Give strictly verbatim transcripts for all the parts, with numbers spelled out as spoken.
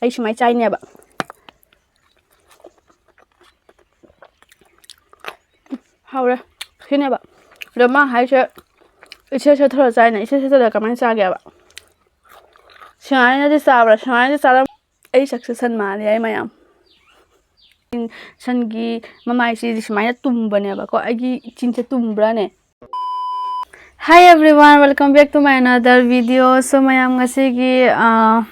ꯑꯩ ꯁꯨꯃꯥꯏꯅ ꯆꯥꯏꯅꯦꯕ꯫ ꯍꯥꯎꯔꯦ꯫ ꯁꯤꯅꯦꯕ꯫ ꯑꯗꯣ ꯃꯥ ꯍꯥꯏꯁꯦ, "ꯏꯁꯦ ꯁꯦꯠꯊꯔ ꯆꯥꯏꯅ", ꯏꯁꯦ ꯁꯦꯠꯊꯔ ꯀꯃꯥꯏꯅ ꯆꯥꯒꯦꯕ? ꯁꯨꯃꯥꯏꯅꯗꯤ ꯆꯥꯕ꯭ꯔꯥ? ꯁꯨꯃꯥꯏꯅꯗꯤ ꯆꯥꯔꯝ-, ꯑꯩ ꯁꯛꯁꯦ ꯁꯟ ꯃꯥꯜꯂꯦ, ꯑꯩ ꯃꯌꯥꯝ꯫ ꯁꯟꯒꯤ ꯃꯃꯥꯏꯁꯤꯗꯤ ꯁꯨꯃꯥꯏꯅ ꯇꯨꯝꯕꯅꯦꯕꯀꯣ꯫ ꯑꯩꯒꯤ ꯆꯤꯟꯁꯦ ꯇꯨꯝꯕ꯭ꯔꯥꯅꯦ? Hi everyone, welcome back to my another video. So ꯃꯌꯥꯝ, ꯉꯁꯤꯒꯤ, ꯑꯥ,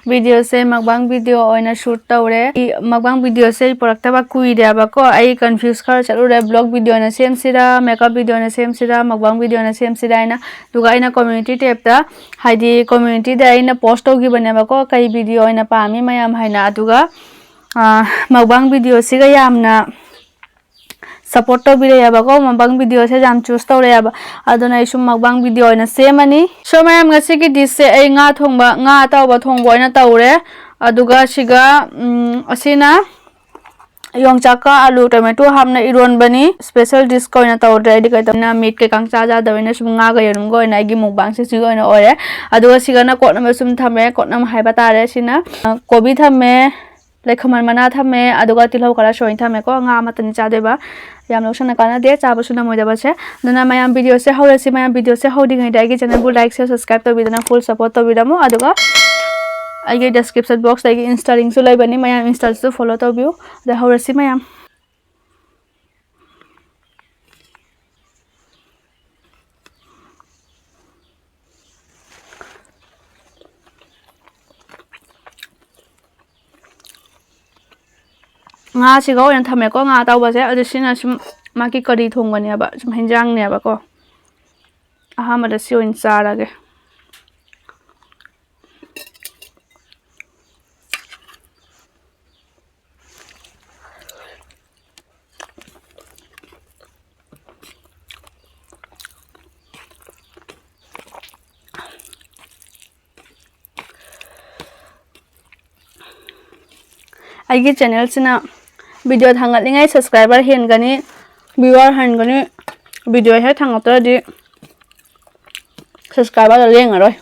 videoꯁꯦ mukbang video ꯑꯣꯏꯅ shoot ꯇꯧꯔꯦ꯫ ꯑꯩ mukbang videoꯁꯦ ꯑꯩ ꯄꯨꯔꯛꯇꯕ ꯀꯨꯏꯔꯦꯕꯀꯣ꯫ ꯑꯩ confuse ꯈꯔ ꯆꯠꯂꯨꯔꯦ, vlog video ꯑꯣꯏꯅ ꯁꯦꯝꯁꯤꯔꯥ, makeup video ꯑꯣꯏꯅ ꯁꯦꯝꯁꯤꯔꯥ, mukbang video ꯑꯣꯏꯅ ꯁꯦꯝꯁꯤꯔꯥ ꯍꯥꯏꯅ꯫ ꯑꯗꯨꯒ ꯑꯩꯅ community tabꯇ, ꯍꯥꯏꯗꯤ communityꯗ ꯑꯩꯅ post ꯇꯧꯈꯤꯕꯅꯦꯕꯀꯣ, ꯀꯩ video ꯑꯣꯏꯅ ꯄꯥꯝꯃꯤ ꯃꯌꯥꯝ ꯍꯥꯏꯅ꯫ ꯑꯗꯨꯒ, ꯑꯥ, mukbang videoꯁꯤꯒ ꯌꯥꯝꯅ support ꯇꯧꯕꯤꯔꯛꯑꯦꯕꯀꯣ, mukbang videoꯁꯦ ꯌꯥꯝ choose ꯇꯧꯔꯛꯑꯦꯕ꯫ ꯑꯗꯨꯅ ꯑꯩ ꯁꯨꯝ mukbang video ꯑꯣꯏꯅ ꯁꯦꯝꯃꯅꯤ꯫ So ꯃꯌꯥꯝ, ꯉꯁꯤꯒꯤ dishꯁꯦ ꯑꯩ ꯉꯥ ꯊꯣꯡꯕ, ꯉꯥ ꯑꯇꯥꯎꯕ ꯊꯣꯡꯕ ꯑꯣꯏꯅ ꯇꯧꯔꯦ꯫ ꯑꯗꯨꯒ ꯁꯤꯒ, ꯎꯝ, ꯑꯁꯤꯅ ꯌꯣꯡꯆꯥꯛꯀ ꯑꯂꯨ tomato ꯍꯥꯞꯅ ꯏꯔꯣꯟꯕꯅꯤ꯫ Special dishꯀ ꯑꯣꯏꯅ ꯇꯧꯗ꯭ꯔꯦ, ꯑꯩꯗꯤ ꯀꯩꯗꯧꯅ meat ꯀꯩꯀꯥ ꯆꯥ ꯆꯥꯗꯕꯅꯤꯅ ꯁꯨꯝ ꯉꯥꯒ ꯌꯦꯔꯨꯝꯒ ꯑꯣꯏꯅ ꯑꯩꯒꯤ mukbangꯁꯦ ꯁꯤꯒꯤ ꯑꯣꯏꯅ ꯑꯣꯏꯔꯦ꯫ ꯑꯗꯨꯒ ꯁꯤꯒꯅ ꯀꯣꯠꯅꯕ ꯁꯨꯝ ꯊꯝꯃꯦ, ꯀꯣꯠꯅꯕ ꯍꯥꯏꯕ ꯇꯥꯔꯦ꯫ ꯁꯤꯅ, ꯑ, ꯀꯣꯕꯤ ꯊꯝꯃꯦ, ꯂꯩꯈꯃꯟ ꯃꯅꯥ ꯊꯝꯃꯦ, ꯑꯗꯨꯒ ꯇꯤꯜꯍꯧ ꯈꯔ ꯁꯣꯏꯅ ꯊꯝꯃꯦꯀꯣ꯫ ꯉꯥ ꯑꯃꯠꯇꯅꯤ ꯆꯥꯗꯣꯏꯕ꯫ ꯌꯥꯝ ꯂꯧꯁꯟꯅ ꯀꯥꯟꯅꯗꯦ, ꯆꯥꯕꯁꯨ ꯅꯝꯃꯣꯏꯗꯕꯁꯦ꯫ ꯑꯗꯨꯅ ꯃꯌꯥꯝ, videoꯁꯦ ꯍꯧꯔꯁꯤ꯫ ꯃꯌꯥꯝ, videoꯁꯦ ꯍꯧꯗ꯭ꯔꯤꯉꯩꯗ ꯑꯩꯒꯤ channelꯕꯨ like, share, subscribe ꯇꯧꯕꯤꯗꯨꯅ full support ꯇꯧꯕꯤꯔꯝꯃꯣ꯫ ꯑꯗꯨꯒ ꯑꯩꯒꯤ description boxꯇ ꯑꯩꯒꯤ Insta linkꯁꯨ ꯂꯩꯕꯅꯤ, ꯃꯌꯥꯝ Instaꯁꯨ follow ꯇꯧꯕꯤꯌꯨ꯫ ꯑꯗ ꯍꯧꯔꯁꯤ ꯃꯌꯥꯝ꯫ ꯉꯥꯁꯤꯒ ꯑꯣꯏꯅ ꯊꯝꯃꯦꯀꯣ, ꯉꯥ ꯑꯇꯥꯎꯕꯁꯦ꯫ ꯑꯗꯨ ꯁꯤꯅ ꯁꯨꯝ ꯃꯥꯒꯤ curry ꯊꯣꯡꯕꯅꯦꯕ, ꯁꯨꯝ ꯍꯦꯟꯖꯥꯡꯅꯦꯕꯀꯣ꯫ ꯑꯍꯥꯟꯕꯗ ꯁꯤ ꯑꯣꯏꯅ ꯆꯥꯔꯒꯦ꯫ ꯑꯩꯒꯤ channelꯁꯤꯅ video ꯊꯥꯡꯒꯠꯂꯤꯉꯩ subscriber ꯍꯦꯟꯒꯅꯤ, viewer ꯍꯟꯒꯅꯤ꯫ Video ꯍꯦꯛ ꯊꯥꯡꯒꯠꯇ꯭ꯔꯗꯤ subscriberꯗꯣ ꯂꯦꯡꯉꯔꯣꯏ꯫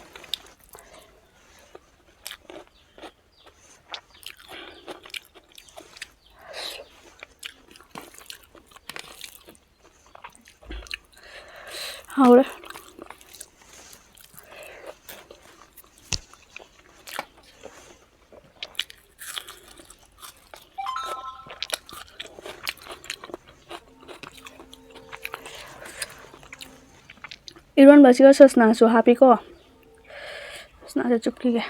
ꯏꯔꯣꯟꯕꯁꯤꯒ ꯁꯁꯅꯥꯁꯨ ꯍꯥꯞꯄꯤꯀꯣ꯫ ꯁꯁꯅꯥꯁꯦ ꯆꯨꯞꯈꯤꯒꯦ꯫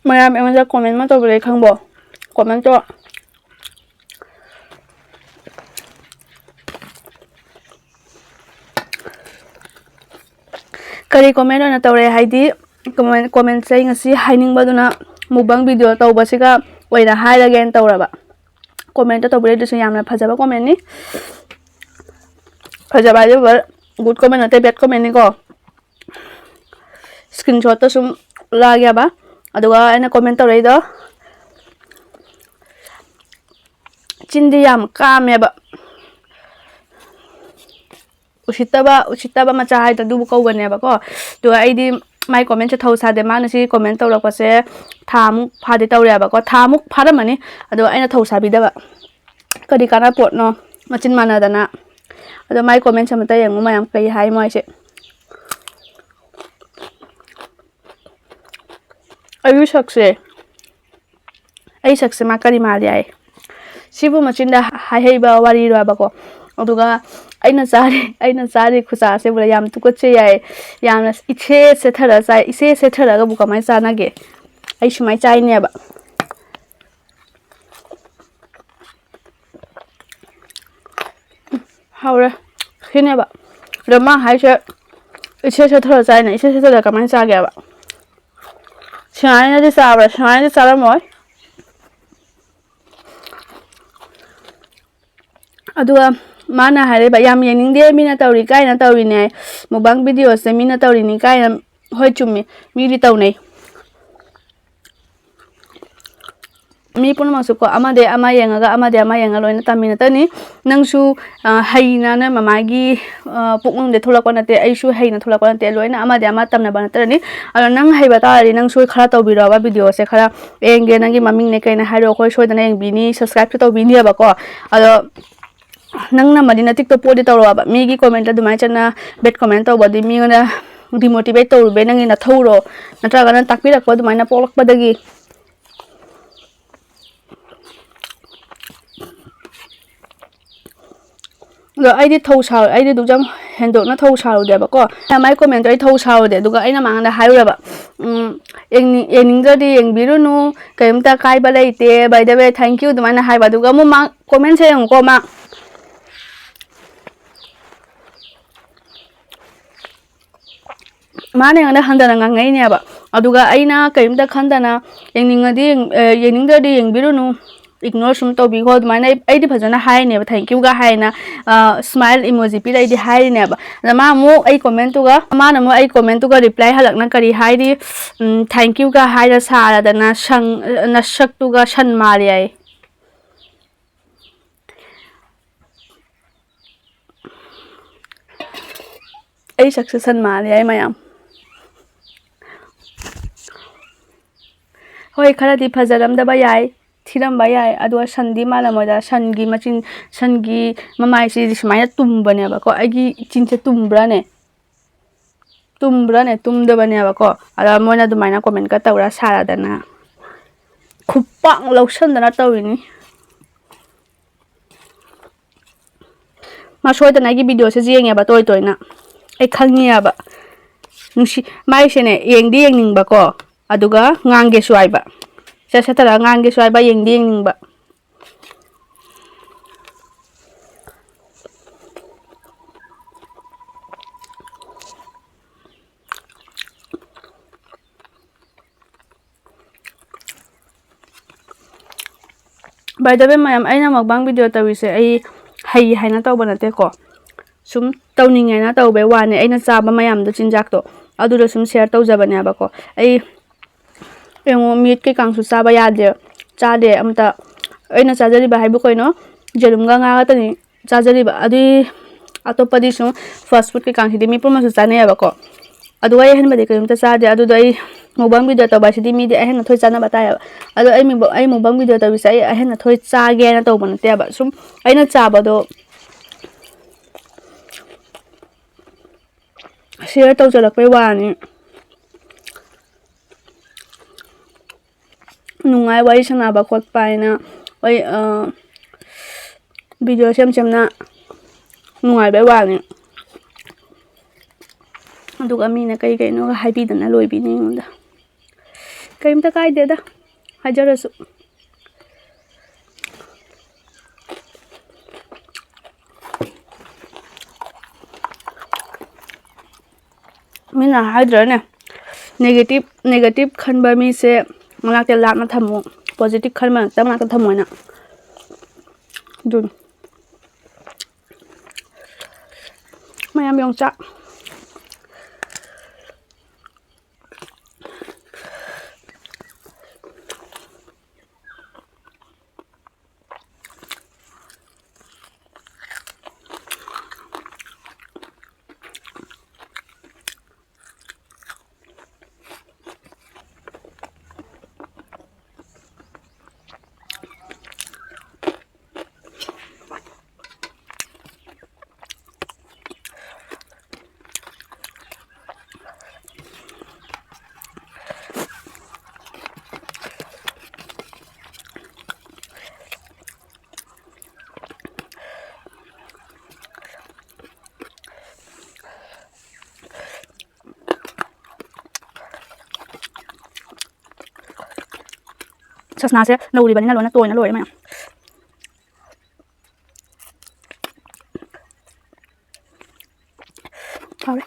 ꯃꯌꯥꯝ ꯑꯩꯉꯣꯟꯗ comment ꯑꯃ ꯇꯧꯕꯤꯔꯛꯏ ꯈꯪꯕꯣ? Comment ꯇꯣ ꯀꯔꯤ comment ꯑꯣꯏꯅ ꯇꯧꯔꯦ ꯍꯥꯏꯗꯤ, comment, comment ꯁꯦ ꯑꯩ ꯉꯁꯤ ꯍꯥꯏꯅꯤꯡꯕꯗꯨꯅ mukbang video ꯇꯧꯕꯁꯤꯒ ꯑꯣꯏꯅ ꯍꯥꯏꯔꯒꯦꯅ ꯇꯧꯔꯕ꯫ Comment ꯇꯧꯕꯤꯔꯛꯏꯗꯨꯁꯨ ꯌꯥꯝꯅ ꯐꯖꯕ comment ꯅꯤ꯫ ꯐꯖꯕ ꯍꯥꯏꯖꯕ, good comment ꯅꯠꯇꯦ, bad comment ꯅꯤꯀꯣ꯫ Screenshot ꯇꯣ ꯁꯨꯝ ꯎꯠꯂꯛꯑꯒꯦꯕ꯫ ꯑꯗꯨꯒ ꯑꯩꯅ comment ꯇꯧꯔꯛꯏꯗꯣ, ꯆꯤꯟꯗꯤ ꯌꯥꯝ ꯀꯥꯝꯃꯦꯕ꯫ ꯎꯁꯤꯠꯇꯕ, ꯎꯁꯤꯠꯇꯕ ꯃꯆꯥ ꯍꯥꯏꯗꯣ ꯑꯗꯨꯕꯨ ꯀꯧꯕꯅꯦꯕꯀꯣ꯫ ꯑꯗꯨꯒ ꯑꯩꯗꯤ ꯃꯥꯏ comment ꯁꯦ ꯊꯧ ꯁꯥꯗꯦ꯫ ꯃꯥꯅ ꯁꯤ comment ꯇꯧꯔꯛꯄꯁꯦ ꯊꯥ ꯃꯨꯛ ꯐꯥꯗꯤ ꯇꯧꯔꯦꯕꯀꯣ꯫ ꯊꯥ ꯃꯨꯛ ꯐꯥꯔꯝꯃꯅꯤ꯫ ꯑꯗꯣ ꯑꯩꯅ ꯊꯧ ꯁꯥꯕꯤꯗꯕ꯫ ꯀꯔꯤ ꯀꯥꯟꯅ ꯄꯣꯠꯅꯣ? ꯃꯆꯤꯟ ꯃꯥꯟꯅꯗꯅ꯫ ꯑꯗꯣ ꯃꯥꯏ comment ꯁꯦ ꯑꯃꯇ ꯌꯦꯡꯉꯨ ꯃꯌꯥꯝ, ꯀꯩ ꯍꯥꯏ ꯃꯣꯏꯁꯦ꯫ ꯑꯩꯒꯤ ꯁꯛꯁꯦ, ꯑꯩ ꯁꯛꯁꯦ ꯃꯥ ꯀꯔꯤ ꯃꯥꯜꯂꯤ ꯍꯥꯏ? ꯁꯤꯕꯨ ꯃꯆꯤꯟꯗ ꯍꯥꯏꯍꯩꯕ ꯋꯥꯔꯤꯔꯣ ꯍꯥꯏꯕꯀꯣ? ꯑꯗꯨꯒ ꯑꯩꯅ ꯆꯥꯔꯤ, ꯑꯩꯅ ꯆꯥꯔꯤ ꯈꯨꯆꯥꯁꯦ ꯎꯕꯗ ꯌꯥꯝ ꯇꯨꯀꯠꯆꯩ ꯍꯥꯏ꯫ ꯌꯥꯝꯅ ꯏꯁꯦ ꯁꯦꯠꯊꯔ ꯆꯥꯏ꯫ ꯏꯁꯦ ꯁꯦꯠꯊꯔꯒꯕꯨ ꯀꯃꯥꯏꯅ ꯆꯥꯅꯒꯦ? ꯑꯩ ꯁꯨꯃꯥꯏꯅ ꯆꯥꯏꯅꯦꯕ꯫ ꯍꯥꯎꯔꯦ꯫ ꯁꯤꯅꯦꯕ꯫ ꯑꯗꯣ ꯃꯥ ꯍꯥꯏꯁꯦ ꯏꯁꯦ ꯁꯦꯠꯊꯔ ꯆꯥꯏꯅ, ꯏꯁꯦ ꯁꯦꯠꯊꯔ ꯀꯃꯥꯏꯅ ꯆꯥꯒꯦꯕ? ꯁꯨꯃꯥꯏꯅꯗꯤ ꯆꯥꯕ꯭ꯔꯥ? ꯁꯨꯃꯥꯏꯅꯗꯤ ꯆꯥꯔꯝꯃꯣꯏ꯫ ꯑꯗꯨꯒ ꯃꯥꯅ ꯍꯥꯏꯔꯛꯏꯕ, "ꯌꯥꯝ ꯌꯦꯡꯅꯤꯡꯗꯦ, ꯃꯤꯅ ꯇꯧꯔꯤ ꯀꯥꯏꯅ ꯇꯧꯔꯤꯅꯦ ꯍꯥꯏ꯫ Mukbang video ꯁꯦ ꯃꯤꯅ ꯇꯧꯔꯤꯅꯤ ꯀꯥꯏꯅ"꯫ ꯍꯣꯏ, ꯆꯨꯝꯃꯤ, ꯃꯤꯗꯤ ꯇꯧꯅꯩ꯫ ꯃꯤ ꯄꯨꯝꯅꯃꯛꯁꯨꯀꯣ, ꯑꯃꯗꯤ ꯑꯃ ꯌꯦꯡꯉꯒ, ꯑꯃꯗꯤ ꯑꯃ ꯌꯦꯡꯉ ꯂꯣꯏꯅ ꯇꯝꯃꯤ ꯅꯠꯇꯅꯤ꯫ ꯅꯪꯁꯨ, ꯑ, ꯍꯩꯅ ꯅꯣꯏ ꯃꯃꯥꯒꯤ, ꯑ, ꯄꯨꯛꯅꯨꯡꯗ ꯊꯣꯛꯂꯛꯄ ꯅꯠꯇꯦ, ꯑꯩꯁꯨ ꯍꯩꯅ ꯊꯣꯛꯂꯛꯄ ꯅꯠꯇꯦ, ꯂꯣꯏꯅ ꯑꯃꯗꯤ ꯑꯃ ꯇꯝꯅꯕ ꯅꯠꯇ꯭ꯔꯅꯤ꯫ ꯑꯗꯣ ꯅꯪ ꯍꯩꯕ ꯇꯥꯔꯗꯤ ꯅꯪꯁꯨ ꯈꯔ ꯇꯧꯕꯤꯔꯣꯕ, ꯚꯤꯗꯤꯑꯣꯁꯦ ꯈꯔ ꯌꯦꯡꯒꯦ, ꯅꯪꯒꯤ ꯃꯃꯤꯡꯅꯦ ꯀꯩꯅ ꯍꯥꯏꯔꯣ, ꯑꯩꯈꯣꯏ ꯁꯣꯏꯗꯅ ꯌꯦꯡꯕꯤꯅꯤ, subscribeꯁꯨ ꯇꯧꯕꯤꯅꯤꯕꯀꯣ꯫ ꯑꯗꯣ ꯅꯪ ꯅꯝꯃꯗꯤ ꯅꯇꯤꯛꯇꯣ ꯄꯣꯠꯇꯤ ꯇꯧꯔꯣꯕ꯫ ꯃꯤꯒꯤ comment ꯑꯗꯨꯃꯥꯏꯅ ꯆꯠꯅ bad comment ꯇꯧꯕꯗꯤ ꯃꯤꯉꯣꯟꯗ demotivate ꯇꯧꯔꯨꯕꯩ ꯅꯪꯒꯤ ꯅꯊꯧꯔꯣ? ꯅꯠꯇ꯭ꯔꯒꯅ ꯇꯥꯛꯄꯤꯔꯛꯄ ꯑꯗꯨꯃꯥꯏꯅ ꯄꯣꯛꯂꯛꯄꯗꯒꯤ? ꯑꯗꯣ ꯑꯩꯗꯤ ꯊꯧ ꯁꯥ-, ꯑꯩꯗꯤ ꯑꯗꯨꯛ ꯌꯥꯝ ꯍꯦꯟꯗꯣꯛꯅ ꯊꯧ ꯁꯥꯔꯨꯗꯦꯕꯀꯣ꯫ ꯃꯥꯏ commentꯇꯣ ꯑꯩ ꯊꯧ ꯁꯥꯔꯨꯗꯦ꯫ ꯑꯗꯨꯒ ꯑꯩꯅ ꯃꯉꯣꯟꯗ ꯍꯥꯏꯔꯨꯔꯕ, ꯎꯝ, "ꯌꯦꯡꯅꯤꯡ-, ꯌꯦꯡꯅꯤꯡꯗ꯭ꯔꯗꯤ ꯌꯦꯡꯕꯤꯔꯨꯅꯨ, ꯀꯩꯝꯇ ꯀꯥꯏꯕ ꯂꯩꯇꯦ, by the way, thank you" ꯑꯗꯨꯃꯥꯏꯅ ꯍꯥꯏꯕ꯫ ꯑꯗꯨꯒ ꯑꯃꯨꯛ ꯃꯥ commentꯁꯦ ꯌꯦꯡꯉꯨꯀꯣ, ꯃꯥ ꯃꯥꯅ ꯑꯩꯉꯣꯟꯗ ꯍꯟꯊꯅ ꯉꯥꯡꯉꯛꯏꯅꯦꯕ꯫ ꯑꯗꯨꯒ ꯑꯩꯅ ꯀꯔꯤꯝꯇ ꯈꯟꯗꯅ, "ꯌꯦꯡꯅꯤꯡꯉꯗꯤ ꯌꯦꯡ-, ꯑꯦ, ꯌꯦꯡꯅꯤꯡꯗ꯭ꯔꯗꯤ ꯌꯦꯡꯕꯤꯔꯨꯅꯨ, ignore ꯁꯨꯝ ꯇꯧꯕꯤꯈꯣ" ꯑꯗꯨꯃꯥꯏꯅ ꯑꯩ, ꯑꯩꯗꯤ ꯐꯖꯅ ꯍꯥꯏꯔꯤꯅꯦꯕ, "Thank youꯒ" ꯍꯥꯏꯅ, ꯑ, smile emoji ꯄꯤꯔꯛꯏꯗꯤ ꯍꯥꯏꯔꯤꯅꯦꯕ꯫ ꯑꯗ ꯃꯥ ꯑꯃꯨꯛ ꯑꯩ commentꯇꯨꯒ, ꯃꯥꯅ ꯑꯃꯨꯛ ꯑꯩ commentꯇꯨꯒ reply ꯍꯜꯂꯛꯅ ꯀꯔꯤ ꯍꯥꯏꯔꯤ? ꯎꯝ, "Thank youꯒ" ꯍꯥꯏꯔ ꯁꯥꯔꯗꯅ, ꯁꯪ-, ꯅꯁꯛꯇꯨꯒ ꯁꯟ ꯃꯥꯜꯂꯦ ꯍꯥꯏ꯫ ꯑꯩ ꯁꯛꯁꯦ ꯁꯟ ꯃꯥꯜꯂꯦ ꯍꯥꯏ ꯃꯌꯥꯝ꯫ ꯍꯣꯏ, ꯈꯔꯗꯤ ꯐꯖꯔꯝꯗꯕ ꯌꯥꯏ, ꯊꯤꯔꯝꯕ ꯌꯥꯏ, ꯑꯗꯨꯒ ꯁꯟꯗꯤ ꯃꯥꯜꯂꯝꯃꯣꯏꯗ꯫ ꯁꯟꯒꯤ ꯃꯆꯤꯟ, ꯁꯟꯒꯤ ꯃꯃꯥꯏꯁꯤꯗꯤ ꯁꯨꯃꯥꯏꯅ ꯇꯨꯝꯕꯅꯦꯕꯀꯣ꯫ ꯑꯩꯒꯤ ꯏꯆꯤꯟꯁꯦ ꯇꯨꯝꯕ꯭ꯔꯥꯅꯦ? ꯇꯨꯝꯕ꯭ꯔꯥꯅꯦ? ꯇꯨꯝꯗꯕꯅꯦꯕꯀꯣ꯫ ꯑꯗ ꯃꯣꯏꯅ ꯑꯗꯨꯃꯥꯏꯅ commentꯀ ꯇꯧꯔ ꯁꯥꯔꯗꯅ ꯈꯨꯄꯥꯛ ꯂꯧꯁꯟꯗꯅ ꯇꯧꯔꯤꯅꯤ꯫ ꯃꯥ ꯁꯣꯏꯗꯅ ꯑꯩꯒꯤ videoꯁꯦ ꯌꯦꯡꯉꯦꯕ ꯇꯣꯏ ꯇꯣꯏꯅ꯫ ꯑꯩ ꯈꯪꯉꯦꯕ꯫ ꯅꯨꯡꯁꯤ-, ꯃꯥꯏꯁꯦꯅꯦ, ꯌꯦꯡꯗꯤ ꯌꯦꯡꯅꯤꯡꯕꯀꯣ, ꯑꯗꯨꯒ ꯉꯥꯡꯒꯦꯁꯨ ꯍꯥꯏꯕ꯫ ꯁꯠ ꯁꯠ ꯇꯧꯔꯒ ꯉꯥꯡꯒꯦꯁꯨ ꯍꯥꯏꯕ, ꯌꯦꯡꯗꯤ ꯌꯦꯡꯅꯤꯡꯕ꯫ By the way, ꯃꯌꯥꯝ, ꯑꯩꯅ mukbang video ꯇꯧꯔꯤꯁꯦ ꯑꯩ ꯍꯩ ꯍꯥꯏꯅ ꯇꯧꯕ ꯅꯠꯇꯦꯀꯣ, ꯁꯨꯝ ꯇꯧꯅꯤꯡꯉꯦꯅ ꯇꯧꯕꯩ ꯋꯥꯅꯦ꯫ ꯑꯩꯅ ꯆꯥꯕ ꯃꯌꯥꯝꯗꯣ, ꯆꯤꯟꯖꯥꯛꯇꯣ, ꯑꯗꯨꯗꯣ ꯁꯨꯝ share ꯇꯧꯖꯕꯅꯦꯕꯀꯣ꯫ ꯑꯩ ꯌꯦꯡꯉꯣ, meat ꯀꯩꯀꯥꯡꯁꯨ ꯆꯥꯕ ꯌꯥꯗꯦ, ꯆꯥꯗꯦ ꯑꯝꯇ꯫ ꯑꯩꯅ ꯆꯥꯖꯔꯤꯕ ꯍꯥꯏꯕꯨ ꯀꯩꯅꯣ, ꯌꯦꯔꯨꯝꯒ ꯉꯥ ꯈꯛꯇꯅꯤ ꯆꯥꯖꯔꯤꯕ꯫ ꯑꯗꯨꯏ ꯑꯇꯣꯞꯄꯗꯤ ꯁꯨꯝ fast food ꯀꯩꯀꯥꯁꯤꯗꯤ ꯃꯤ ꯄꯨꯝꯅꯃꯛꯁꯨ ꯆꯥꯅꯩꯌꯦꯕꯀꯣ꯫ ꯑꯗꯨꯒ ꯑꯩ ꯑꯍꯦꯟꯕꯗꯤ ꯀꯔꯤꯝꯇ ꯆꯥꯗꯦ꯫ ꯑꯗꯨꯗꯣ ꯑꯩ mukbang video ꯇꯧꯕ ꯍꯥꯏꯁꯤꯗꯤ ꯃꯤꯗꯤ ꯑꯍꯦꯟ ꯑꯊꯣꯏ ꯆꯥꯅꯕ ꯇꯥꯏꯌꯦꯕ꯫ ꯑꯗꯣ ꯑꯩ mukbang, ꯑꯩ mukbang video ꯇꯧꯔꯤꯁꯦ ꯑꯩ ꯑꯍꯦꯟ ꯑꯊꯣꯏ ꯆꯥꯒꯦꯅ ꯇꯧꯕ ꯅꯠꯇꯦꯕ꯫ ꯁꯨꯝ ꯑꯩꯅ ꯆꯥꯕꯗꯣ share ꯇꯧꯖꯔꯛꯄꯩ ꯋꯥꯅꯤ꯫ ꯅꯨꯡꯉꯥꯏ ꯋꯥꯔꯤ ꯁꯥꯟꯅꯕ ꯈꯣꯠꯄ ꯍꯥꯏꯅ꯫ ꯍꯣꯏ, ꯑ, video ꯁꯦꯝ ꯁꯦꯝꯅ ꯅꯨꯡꯉꯥꯏꯕꯩ ꯋꯥꯅꯤ꯫ ꯑꯗꯨꯒ ꯃꯤꯅ ꯀꯩ ꯀꯩꯅꯣꯒ ꯍꯥꯏꯕꯤꯗꯅ ꯂꯣꯏꯕꯤꯅꯤ ꯑꯩꯉꯣꯟꯗ꯫ ꯀꯔꯤꯝꯇ ꯀꯥꯏꯗꯦꯗ, ꯍꯥꯏꯖꯔꯁꯨ꯫ ꯃꯤꯅ ꯍꯥꯏꯗ꯭ꯔꯅꯦ, negative, negative ꯈꯟꯕ ꯃꯤꯁꯦ ꯃꯅꯥꯛꯇ ꯂꯥꯞꯅ ꯊꯝꯃꯨ, positive ꯈꯟꯕ ꯉꯥꯛꯇ ꯃꯅꯥꯛꯇ ꯊꯝꯃꯣ ꯍꯥꯏꯅ꯫ ꯑꯗꯨꯅꯤ꯫ ꯃꯌꯥꯝ ꯌꯣꯡꯆꯥꯛ꯫ ꯁꯁꯅꯥꯁꯦ ꯅꯧꯔꯤꯕꯅꯤꯅ ꯂꯣꯏꯅ ꯇꯣꯏꯅ ꯂꯣꯏꯔꯦ ꯃꯌꯥꯝ꯫ ꯍꯥꯎꯔꯦ꯫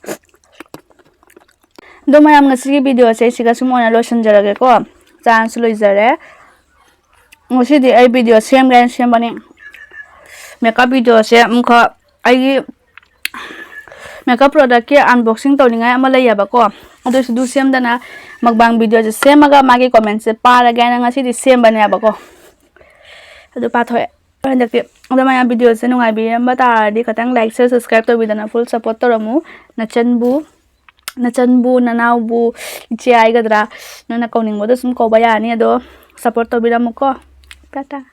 ꯑꯗꯣ ꯃꯌꯥꯝ, ꯉꯁꯤꯒꯤ video ꯁꯦ ꯁꯤꯒ ꯁꯨꯝ ꯑꯣꯏꯅ ꯂꯣꯏꯁꯤꯟꯖꯔꯒꯦꯀꯣ꯫ ꯆꯥꯅꯁꯨ ꯂꯣꯏꯖꯔꯦ꯫ ꯉꯁꯤꯗꯤ ꯑꯩ video ꯁꯦꯝꯒꯦꯅ ꯁꯦꯝꯕꯅꯤ꯫ Makeup video ꯁꯦ ꯑꯃꯨꯛꯈꯛ ꯑꯩꯒꯤ ꯃꯦꯀꯞ ꯄ꯭ꯔꯣꯗꯛꯀꯤ ꯑꯟꯕꯣꯛꯁꯤꯡ ꯇꯧꯅꯤꯡꯉꯥꯏ ꯑꯃ ꯂꯩꯌꯦꯕꯀꯣ꯫ ꯑꯗꯨꯏꯁꯨ ꯑꯗꯨ ꯁꯦꯝꯗꯅ ꯃꯛꯕꯥꯡ ꯚꯤꯗꯤꯑꯣꯁꯦ ꯁꯦꯝꯃꯒ ꯃꯥꯒꯤ ꯀꯣꯃꯦꯟꯁꯦ ꯄꯥꯔꯒꯦ ꯍꯥꯏꯅ ꯉꯁꯤꯗꯤ ꯁꯦꯝꯕꯅꯦꯕꯀꯣ꯫ ꯑꯗꯨ ꯄꯥꯊꯣꯛꯑꯦ꯫ ꯍꯟꯗꯛꯇꯤ ꯑꯗꯣ ꯃꯌꯥꯝ ꯚꯤꯗꯤꯑꯣꯁꯦ ꯅꯨꯡꯉꯥꯏꯕꯤꯔꯝꯕ ꯇꯥꯔꯗꯤ ꯈꯤꯇꯪ ꯂꯥꯏꯛ, ꯁꯤꯌꯔ, ꯁꯕꯁꯀ꯭ꯔꯥꯏꯕ ꯇꯧꯕꯤꯗꯅ ꯐꯨꯜ ꯁꯞꯄꯣꯔꯠ ꯇꯧꯔꯝꯃꯨ꯫ ꯅꯆꯟꯕꯨ ꯅꯆꯟꯕꯨ ꯅꯅꯥꯎꯕꯨ ꯏꯆꯦ ꯍꯥꯏꯒꯗ꯭ꯔꯥ, ꯅꯣꯏꯅ ꯀꯧꯅꯤꯡꯕꯗꯣ ꯁꯨꯝ ꯀꯧꯕ ꯌꯥꯅꯤ꯫ ꯑꯗꯣ ꯁꯞꯄꯣꯔꯠ ꯇꯧꯕꯤꯔꯝꯃꯨꯀꯣ꯫ ꯇꯥꯇꯥ꯫